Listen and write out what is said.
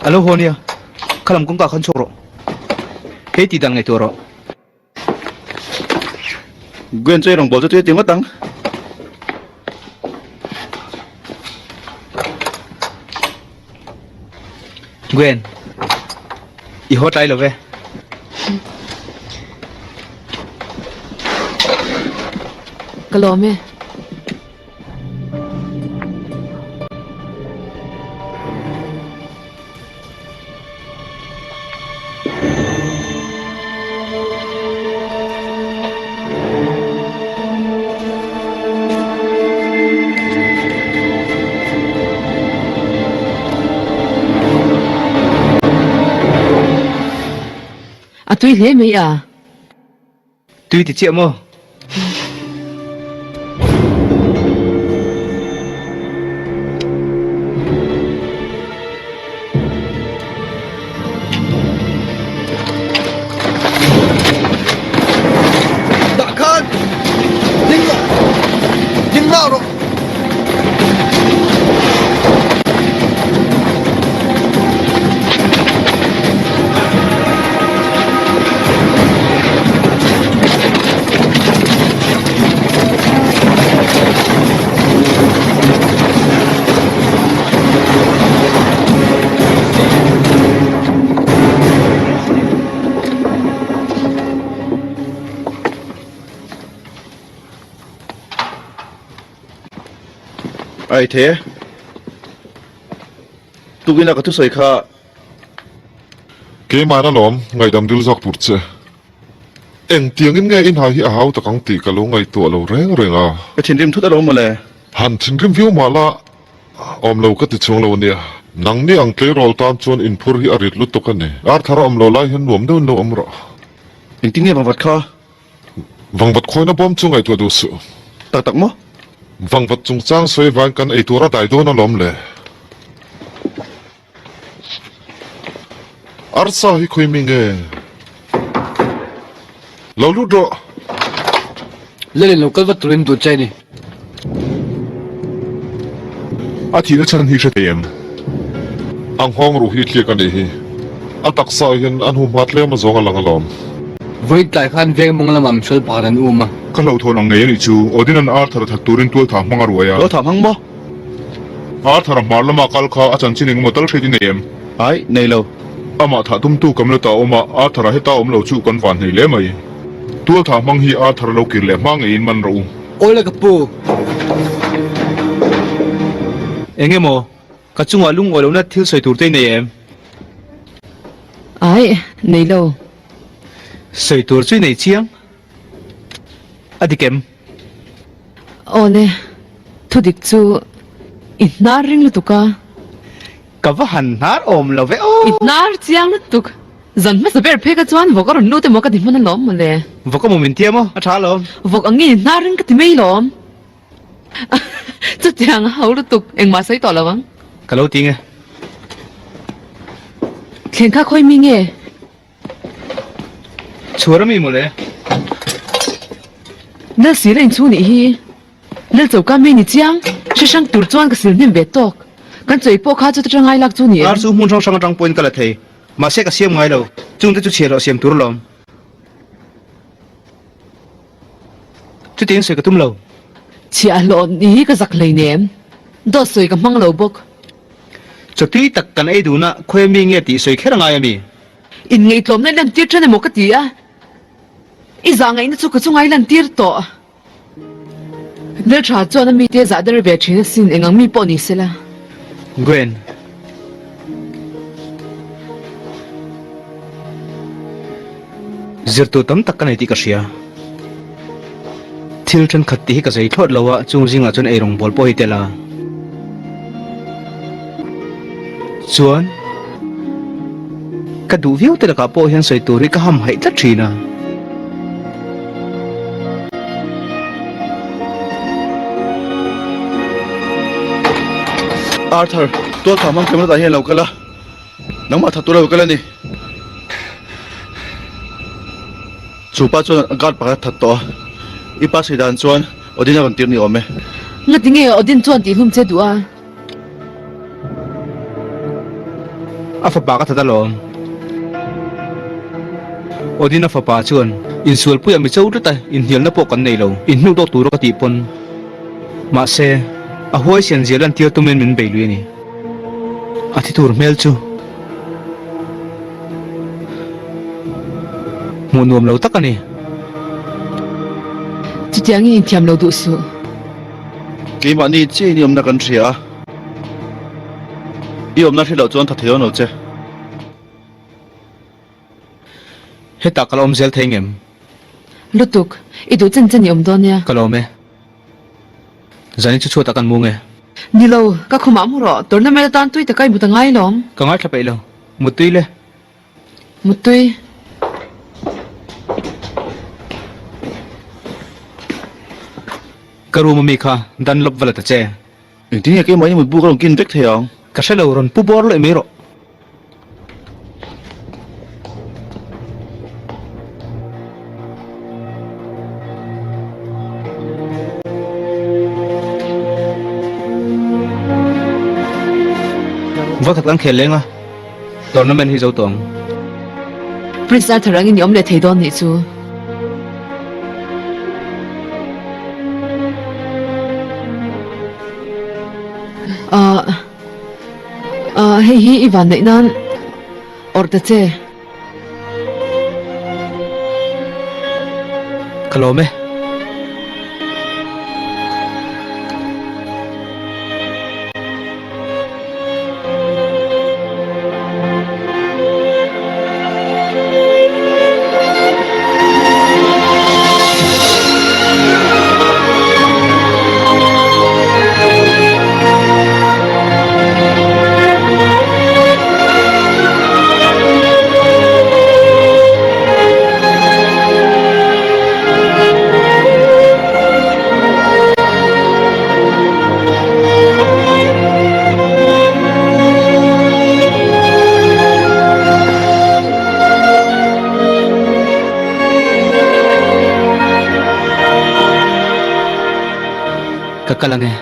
A lo haw nia, kha lam kawngka khan chhuak rawh. Hei tih dan ngaihtuah rawh. Gwen chu ei rawng bawl chu tui a ti ngawt ang. Gwen, i haw tlai lo ve. Ka lawm e. A tui hle mai a. Tui ti chiah maw? Dah khan ding rawh ding ngau rawh. Ai the Tukin a ka thusawi kha Keimah alawm ngaihdam dil zawk tur che. Engtiangin nge i hna hi a hau tak ang tih ka lo ngaihtuah lo reng reng a. Ka thinrim thut alawm mawle. Han thinrim viau mah la, awm lo ka ti chuang lo ania. Nangni ang tleirawl tan chuan inphur hi a rit lutuk a ni. Arthur a awm lo lai hian nuam deuhin lo awm rawh. Engtin nge vangvat kha? Vangvat khawina bawm chu ngaihtuah duh suh. Tak tak maw? Vangvat chungchang sawi vain kan ei tur a dai dawn alawm le. Arsa hi khawi mi nge? Lo lut rawh. Lalin lo kal vat turin duh che a ni. A thihna chhan hi hre thei em? A nghawng ruh hi tliak a nih hi. A taksa ah hian a hnuhma tlem a zawng a lang alawm. Vawi tlai khan veng mawng lamah misual pakhat an um a. Ka hlauhthawn ang ngei a nih chu. Odin-a'n Arthur a that turin tualtha hmang a ruai a. Tualtha hmang maw? Arthur-a hmar lama kal kha a chanchin engemaw tal hriat i nei em? Ai, nei lo. Amah thah tumtu Camlot-a a awm a, Arthur-a heta awm lo chu kan van hnei hle mai. Tualtha hmang hi Arthur-a lo kir leh hma ngeiin man rawh u. Awle ka pu. Engemaw, ka chungah lungawi lohna thil sawi tur te i nei em? Ai, nei lo. Sawi tur chu i nei chiang. A dik em? Awle, thudik chu i hnar ring lutuk a. Ka va han hnar awm lo ve aw. I hnar chiang lutuk. Zan hmasa ber phei kha chuan vawk a rawn lut emaw ka ti hman alawm mawle. Vawk emaw min tia maw? A tha alawm. Vawk angin i hnar ring ka ti mai lawm. Chutiang a ho lutuk engmah sawi tawh lo ang. Ka lo ti nge. Thleng kha khawi mi nge? Chhuar a mi mawle. Lal sir a inchhung nih hi. Lal choka mi ni chiang. Hre hrang tur chuan ka sil hnem ve tawk. Kan chawi pawh kha chuta tang ngai lak chu ni em? Ar chu hmun hrang hrang atang pawhin ka la thei. Mahse ka siam ngai lo. Chungte chu chhiar loh siam tur alawm. Chutiang sawi ka tum lo. Chhiahhlawh ni hi ka zak hleinem. Dawt sawi ka hmang lo bawk. Chawtui tak kan ei dun a, khawi mi nge tih sawi kher a ngai a mi? Inngaihtlawmna i lantir ṭan emaw ka ti a, i zah ngaihna chu ka chunga i lantir tawh. Hmelṭha chuan a mite zah der ve ṭhin asin, eng ang mi pawh ni sela. Gwen. Zirtur tam tak ka nei tih ka hria. Thil thenkhat tih hi ka zei thlawt lo a, chung zingah chuan eirawng bawl pawh hi tel a. Chuan, ka duh viau te lakah pawh hian sawi tur hi ka hamhaih tlat thin a. Arthur, tualthah hmang thiam latah hian lo kal a, nangmah that tur a lo kal a ni. Chu pa chuan a guard pakhat a that tawh a, i pa sawi dan chuan Odin a rawn tir ni awm e. Ngati nge Odin chuan tih hlum che duh a? A fapa ka that alawm. Odin-a fapa chuan, Insualpuiah mi cho tlat a, inhnialna pawh kan nei lo, inhnuk dawk tura ka tih pawn. Mahse, a huaisian zia lantir tumin min bei lui a ni. A thi tur hmel chu hmuh nuam lo tak a ni. Chutiangin inthiam lo duh suh. Keimahni chiahin i awmna kan hria a, i awmna hre loh chuan tha thei dawn lo che. Hetah ka la awm zel thei ngem? Lutuk, i duh chen chen i awm dawn nia. Ka lawm e. Zanin chu chhuatah kan mu nge? Ni lo, ka khumah mu rawh, tournament atan tui taka i mut a ngai lawm. Ka ngaithla peih lo, muttui le. Muttui. Ka room ami kha Dunlop va la ta che. Engtin nge keimah i mutbu ka rawn kin vek thei ang? Ka hre lo, rawn pu bawr leh mai rawh. Va khat kan khel leng a, tournament hi zo tawh ang. Prince Arthur angin i awm leh thei dawn nih chu. Ahh. Ahh hei hi i van neih nan awrh ta che. Ka lawm e. Ka kal ang e.